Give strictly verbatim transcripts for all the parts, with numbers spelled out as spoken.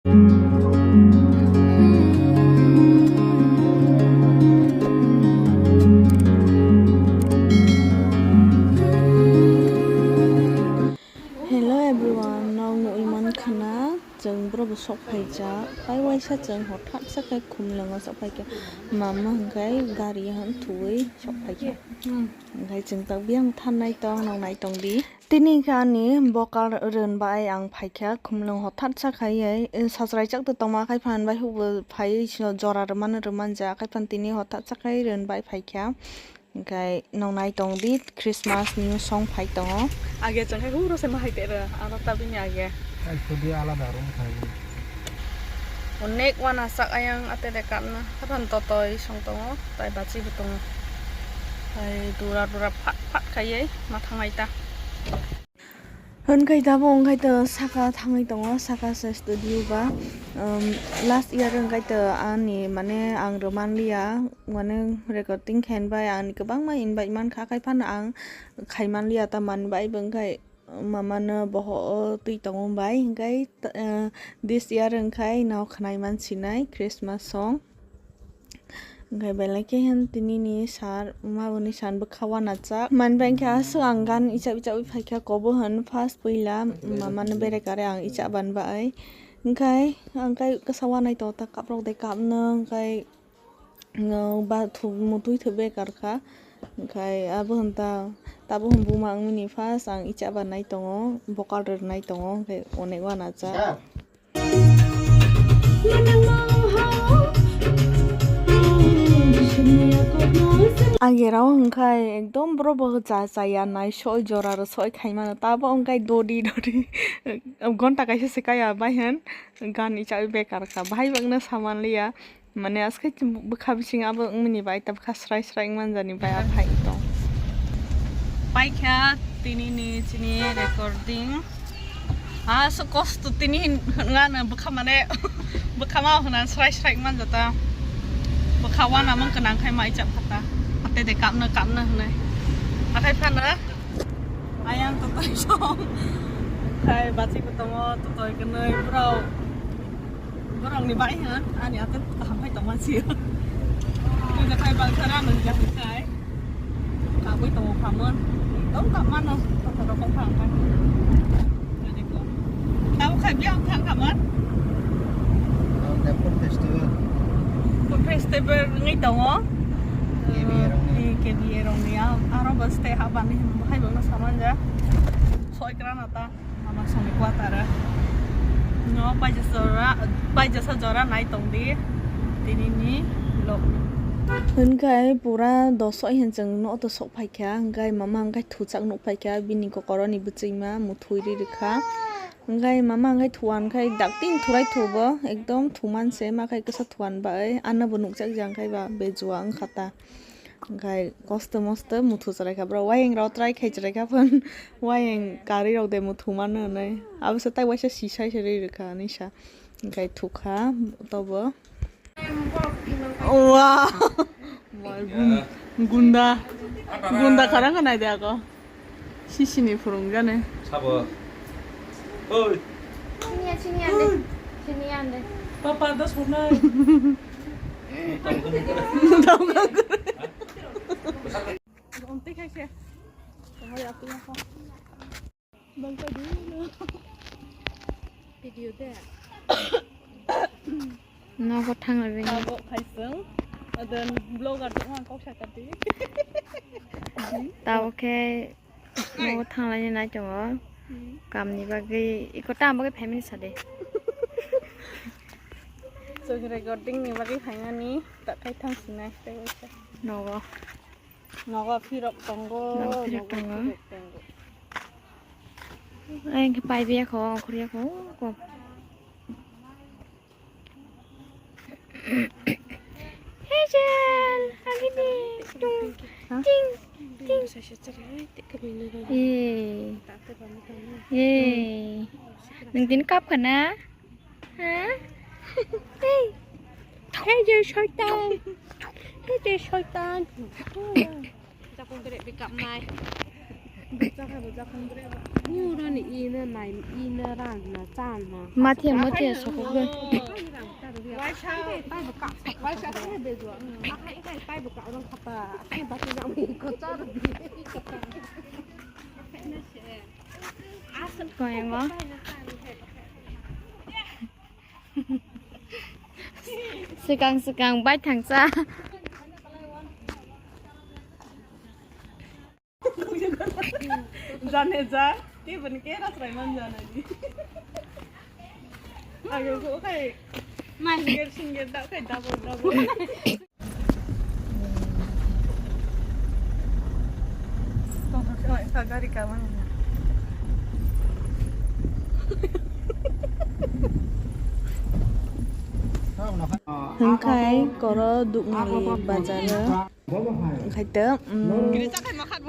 Hello everyone, nok nugwi mankha na, chwng boro bo sok phaijak, tai waisa chwng hothat sa khe Khumlwngo sok phaikha, mama hwnkhe gari han thuwi sok phaikha, hwnkhe chwng tak biyang thanai tong, nok nai tong di. Tini khe ani bokal rwn bai ang phaikha, Khumlwng hothat sa khaiwi, eh, sajraijak tongma, khaiphan bai hukbo phaiwi sino jora rwmano rwmanja, khaiphan tini hothat sa khai rwn bai phaikha. Hwnkhe nong nai tong di, Christmas ni song phai tongo. Age chwng khai huro se ma hai te ra, ano ta bini age. Ai khudi alada room khai. Onek wana sak ayang ate de kapna, hapan totoi song tongo, tai bachi bo tongo. Tai dura dura phat phat khaiye ma thangnai ta. Hwnkhai tabuk wngkhai to saka thangwi tongo, saka se studio ba, um, last year wngkhai to ani mane ang rwmanliya, mane recording khenbai ani kwbangma invite mankha, khai phano ang khaimanliya ta manbai, wngkhai mamano boho o twi tongo bai, hwnkhe, uh, this year wngkhai no khnai mansinai Christmas song. Hwnkhe belai khe hin tini ni sar, ma boni san bwkha wanajak. Mani bai khe aswk ang gan ichap ichap wi phaikha, kobo hin first puila mamano berai kare ang ichap ban bai. Hwnkhe ang kai kasa wanai to ta kaprok de kapno, hwnkhe, uh, ba thu-, mutui thw bekar kha. Hwnkhe abo hin ta, tabo hin buma wngmani first ang ichap ban nai tongo, bokal rw nai tongo, hwnkhe onek wanajak. Agerao hwnkhe ekdom borok bo cha chaya nai soi jora rw soi khaimano, tabo hwnkhe dodi dodi gonta kaisa se kaya bai hwn gan ichai bekar kha, bahai bangno samanliya. Mane aswk bwkha bising abo wngmani bai ta bwkha srai srai wngmani jani bai a phai tong. Paikha tini ni chini recording. Aswk kosto tini hin-, hwnga no bwkha mane bwkha ma hwnna srai srai wngmani jata. Bwkha wana mang kwnang khai mai chap khata. Ate de kapno kapno hwnwi. Akhai phano ayang totoi song. Khai bachi kotomo totoi kwnwi bro. Borokni bai hwn, ani ate kaham phai tongma sio. Tei khai bangsa rano ya khai. Kabui tongo khamon. Tong kamano, kotor rokong phang phang. Tamo khai biang thang khamon. Food festival. Food festival ngi tongo. K B A rokni. K B A rokni, aro bwstai habani hai bangno samanja. Soi krana ta. Mama songni kwatara. No paijasa jora, paijasa jora nai tong di. Tini ni vlog. Hwnkhai pura dos oi hinchwng no to sok phaikha, hwnkhai mama hwnkhai thuchak nuk phaikha, bini kokoro ni bwchwima muthui ri rwkha. Hwnkhai mama hwnkhai thuan khai dakti thurai thubo, ekdom thuman se ma khai kwsa thuan bai, ano bo nukjak jang khai ba bejua wngkha ta. Hwnkhai kosto mosto muthu chwrai kha, bro wayeng rok try khai chwrai kha phun, wayeng karwi rok de muthu mano hwnwi. Abo se tai waisa sisai se rwi rwkha ani sa. Hwnkhai thukha tobo. Wow. Gunda. Gunda kharang kha nai de ako. Sisini phwrwngjani. Sabo. Oi. Sini ya, sini ya de. Sini ya de. Papa, dos pernah. Video de. Nogo thang ri. Abo khaisung. Adan blogger tongma kok sakati. Tabo khe nogo thang lai nai tongo. Hmm. Kamni bagwi iko tam bagwi family sade. Chwng recording ni bagwi phaimani tak khai thang sinai tei waisa. Nogo. Nogo phirok tongo. Nogo phirok tongo. Phirok tongo. Ai, hwnkhe paibe yakho, ongkhor yakho, kok. Hazel, agini, tung, ting, ting. Ye. Ye. Nwng tini kap khana? Ha? Hey. Hey, je shaitan. Hey, je shaitan. Jakong bere bikap nai. Purani ina nai, ina rang na, chan na. Mathe, mathe, sokok. Waisa, waisa, waisa. Koyama. Swkang swkang bai thangsa. Jane ja, tei bini ke ras rai man jana di. Ayo ko kai. Mai. Singer, singer da kai double, double. Tong tong tong, esa gari ka man. Hingkai koro dukni bazar o. Hingkai to, mm,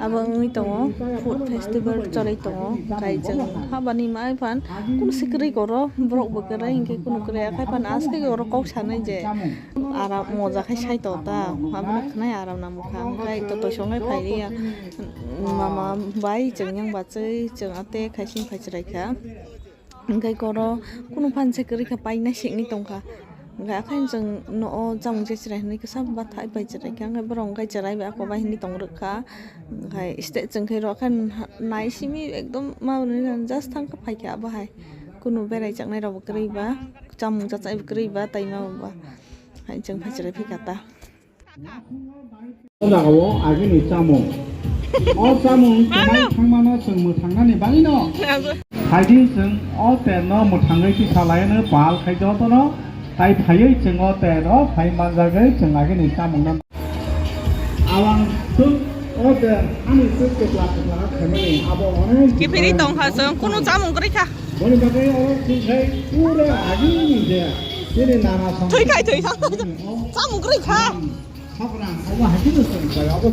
abo wngwi tongo food festival choli tongo. Hingkai chwng habani mai phan kunu se kwrwi koro, borok bo kwrwi hingke kunu kwrwi, akhai phan aske oro kok sanai je aram moja khai sai to ta, abono khwnai aram nang bwkha. Hingkai to toisongai phailiya mama bai chwng yang bachwi chwng ate khai sing phai chwrai kha. Hingke koro kunu phan se kwrwi kha, paina singwi tongkha. Hingke akhai chwng no o chamung se chwrai hinwi kisa bathai bai chwrai kha, hingke borok hingke chwrai bai ako bai hinwi tong rwkha. Hingke stage chwng khe ro khe nai simi ekdom ma just thang kha phaikha abo hai. Kunu berai chaknai rok bo kwrwi ba, chamung chachai bo kwrwi ba, tai ma bo ba. Hai chwng phai chwrai phikha ta. O jagao agini chamung. O chamung tongmani thangmano chwng mwthangnani bagwino. Haidi chwng o terno mwthangwi tisa laino pal khai jotono. Tai phaiwi chwng o terno phai manjagwi chwng agini chamungno. Awang thuk o ter ani thuk kwpla kwpla khaimani abo onek. Kiphilwi tongkha chwng, kunu chamung kwrwi kha. Boni bagwi oro thwi khai pura agini je chini nana song. Thwi khai, thwi khai. Chamung kwrwi kha. Haprang obo hai kheno chwng bai obo.